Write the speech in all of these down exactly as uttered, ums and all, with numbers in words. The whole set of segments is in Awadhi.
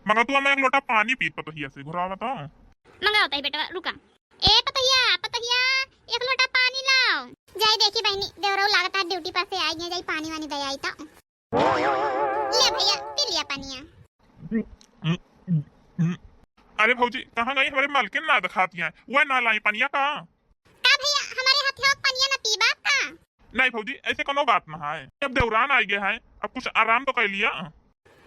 मगर तू हमें एक लोटा पानी पीत पतोहिया से घुरावा तो। मंगावत ही बेटवा, रुका। ए पतोहिया, पतोहिया, एक लोटा पानी लाओ। जाई देखी बहिनी, देवरऊ लागत है ड्यूटी पर से आई गए, जाई पानी वानी दे आई तो। ले भैया, पी लिया पनिया। अरे भौजी, कहाँ गई हमरे मालकिन, ना दिखाती हैं, वह ना लाई पनिया का? का भैया, हमरे हाथे पनिया ना पीबा का? नहीं भौजी, ऐसे कोनो बात ना है, अब देवरान आई गए हैं, अब कुछ आराम तो कर लिया।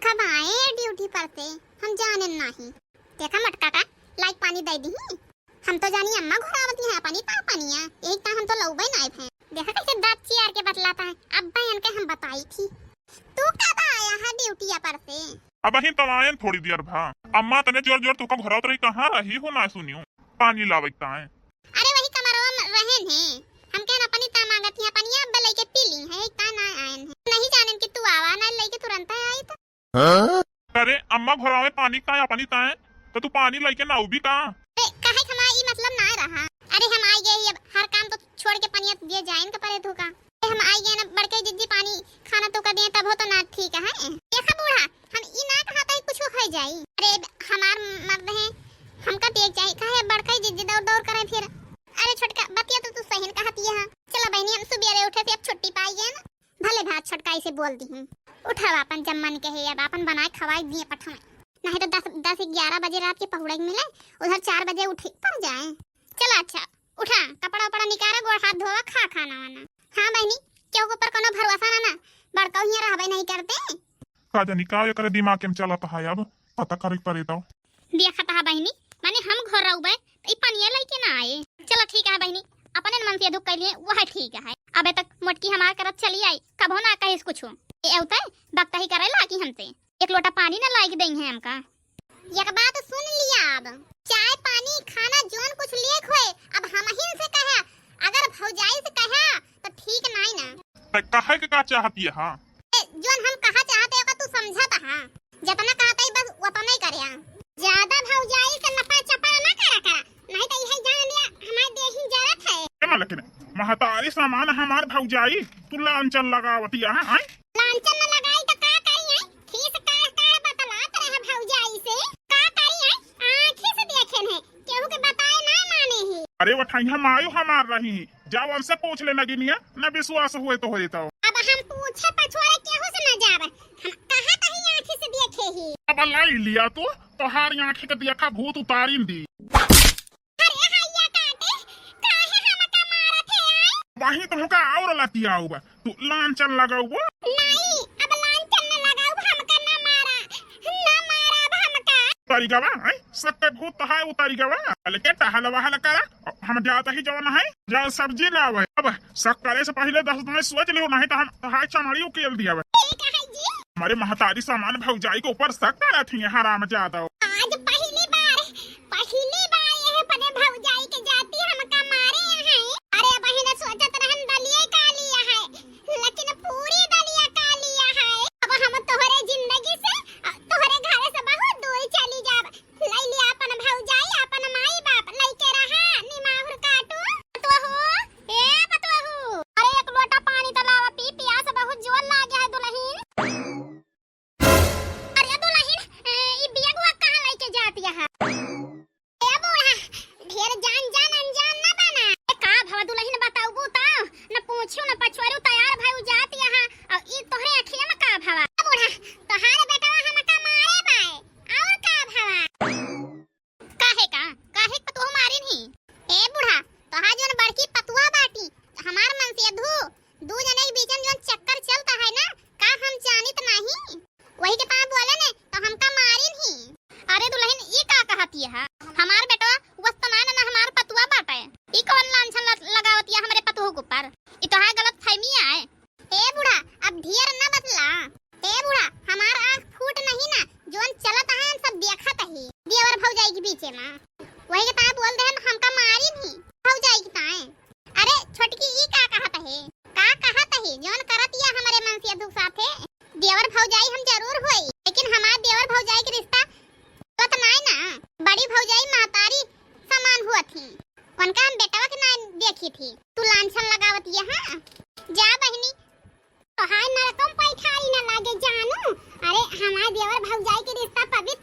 कब आए ड्यूटी पर से, हम जाने नहीं। देखा मोटका का, लाई पानी दे दी। हम तो जानी अम्मा घोरावती हैं अपनी पा पनिया, यही का हम तो लौबे नाइब हैं। देखा कैसे दांत चियार के बतलाता है, अब बहन के हम बताई थी। तू कब आया है ड्यूटिया पर से? अब ही तो आयन थोड़ी देर भा। अम्मा तने जोर जोर तुका घोरावत रही, कहाँ रही हो ना सुनियो। पानी लावे का है। अरे वही कमरवा में रहन है, हम कहन अपनी ता मांगत ही, पनिया अब लेके पी ली है, यही का ना आयन है। नहीं जानन कि तू आवा ना लेके तुरंत आई तो। हाँ? अरे अम्मा घोरावे पानी का है, अपनी ताए, तो तू पानी लेके ना उबी का? अरे काहे खमा ई मतलब ना रहा। अरे हम आई गए ही, अब हर काम तो छोड़ के पनिया दिए जाइन के परे धोखा। अरे हम आई गए ना, बड़के जिज्जी पानी खाना तो का दिए तब हो तो ना ठीक है। देखा बूढ़ा, हम ई ना कहा था कुछ हो जाई। अरे हमार मर्द है, हमका देख जाई, काहे बड़के जिज्जी दौड़ दौड़ करे फिर। अरे छोटका बतिया तो तू सही न कहती है। चला बहनी, हम सुबेरे उठे से अब छुट्टी पाई गए ना। भले भात छोटकाई से बोल दी हूँ, उठावा अपन जब मन कहे, अब अपन बनाए खवाई दिए पठाए। नहीं तो दस, दस ग्यारह बजे रात के पहुड़े के मिले, उधर चार बजे उठे पड़ जाए। चला अच्छा, उठा, कपड़ा उपड़ा निकाला, गोड़ हाथ धोवा, खा खाना वाना। हाँ बहनी, केहू के ऊपर कोनो भरोसा ना ना, बड़काऊ हियाँ रहबे नहीं करते। का जानी का एकरे दिमाग में चलत है, अब पता करे के पड़े तो। देखत हा बहिनी, माने हम घर रहबे त ई पनिया लइके ना आए। चला ठीक है बहिनी, अपने मन से दुख कर लिए, वह ठीक है। अबे तक मोटकी हमार करत चली आई, कबो ना कहिस कुछ। ए औते बकता ही करे लागी हमसे, एक लोटा पानी ना लाइके देई है हमका। एक बात सुन लिया, अब चाय पानी खाना जोन कुछ लेक होए, अब हमहिन से कहे, अगर भौजाई से कहे तो ठीक नाई ना। त कहे के का चाहती है? हाँ। ए, जोन हम कहा चाहते ओका तू समझत हा। जतना कहत ही बस उतना ही करे। ज्यादा भौजाई से लपा चपा ना करा करा, नहीं तो यही जान लिया हमारे देही जरूरत है। ए मालकिन, महतारी समान हमार भौजाई, तू लांचन लगावती है, हैं? लांचन न लगाई तो का करी है? खीस काढ़ काढ़ बतलात रहे भौजाई से। का करी है? आँखी से देखे है, केहू के बताए ना माने ही। अरे वो ठैया मायू हमार रही, जाओ उनसे पूछ ले नगिनिया, न विश्वास हुए तो हो जाता। अब हम पूछे पछोरे केहू से न जाब, हम कहा कहीं आँखी से देखे ही। अब लाई लिया तू, तोहार आँखी के देखा भूत उतारिन दी। अरे हैया काटे, काहे हमका मारत है, आय? वही तुमका और लतियाउबा, तू लांचन लगाउबो। नहीं, अब लांचन न लगाउब, हमका न मारा, न मारा अब हमका। उतारी गवा, हैं? सक्कर भूत है उतारी गवा। चल के टहल वहल करा, हम जात ही जवन है, जा सब्जी लावे। अब सक्करे से पहले दस दिन सोच लियो, नहीं तो हम तोहार चमड़ी उकेल दिया। ठीक है जी। हमारे महतारी समान भौजाई के ऊपर शक करत ही हराम जादव। आज पहली बार, पहली बार यह पने भौजाई के जाती हमका मारे हैं। अरे बहिन सोचत रहन दलिया का लिया है, लेकिन पूरी दलिया का लिया है। अब हम तोहरे जिंदगी से, तोहरे घर से बहुत दूर चली जाब। लई लिया अपन भौजाई, अपन माई बाप, लइके रहा निमाहुर काटू। पतुआ हो, ए पतुआ हो, अरे एक लोटा पानी तो लावा, पी, प्यास बहुत जोर लागे है दुलहिन। अरे दुलहिन, ए, ई बियगवा कहाँ लइके जाती है? ए बूढ़ा, ढेर जान जान अनजान न बना। ए का भवा दुलहिन बताउबू त, न पूछू न पछोरू तैयार भइउ जाती है, और ई तोहरे अखिया में का भवा? ए बूढ़ा, तोहार बेटवा हमका मारे बाए, और का भवा? काहे का? काहे का तोहू मारिन ही? ए बूढ़ा, तोहार जोन बड़की पतुआ बाटी, हमार मन से धू, दू जने के बीच में जोन चक्कर चलता है ना, का हम जानित नहीं? वही के पास बोले ने, तो हमका मारिन ही। अरे दुलहिन, ई का कहती है? हमार बेटवा वस्तमान ना हमार पतुआ बाटे। ई कौन लांछन ल-, लगावती है हमरे पतोह के ऊपर? ई तोहार गलत फहमी आए। ए बूढ़ा, अब ढेर न बतला। ए बूढ़ा, हमार आँख फूट नहीं ना, जोन चलत है हम सब देखत ही। देवर भौजाई के बीचे में। वही के ताए बोल दे हम, हमका मारी नहीं। भौजाई के ताए। अरे छोटकी ई का कहत है? का कहत है? जोन करत या हमरे मन से दुख साथे। देवर भौजाई हम जरूर होई, लेकिन हमार देवर भौजाई के रिश्ता गलत नाई ना। बड़ी भौजाई महतारी समान हुआ थी। उनका हम बेटवा के ना देखी थी। तू लांछन लगावत ये, हाँ? जा बहिनी, तोहार नरकम पैठारी ना लागे जानू। अरे हमार देवर भौजाई के रिश्ता पवित्र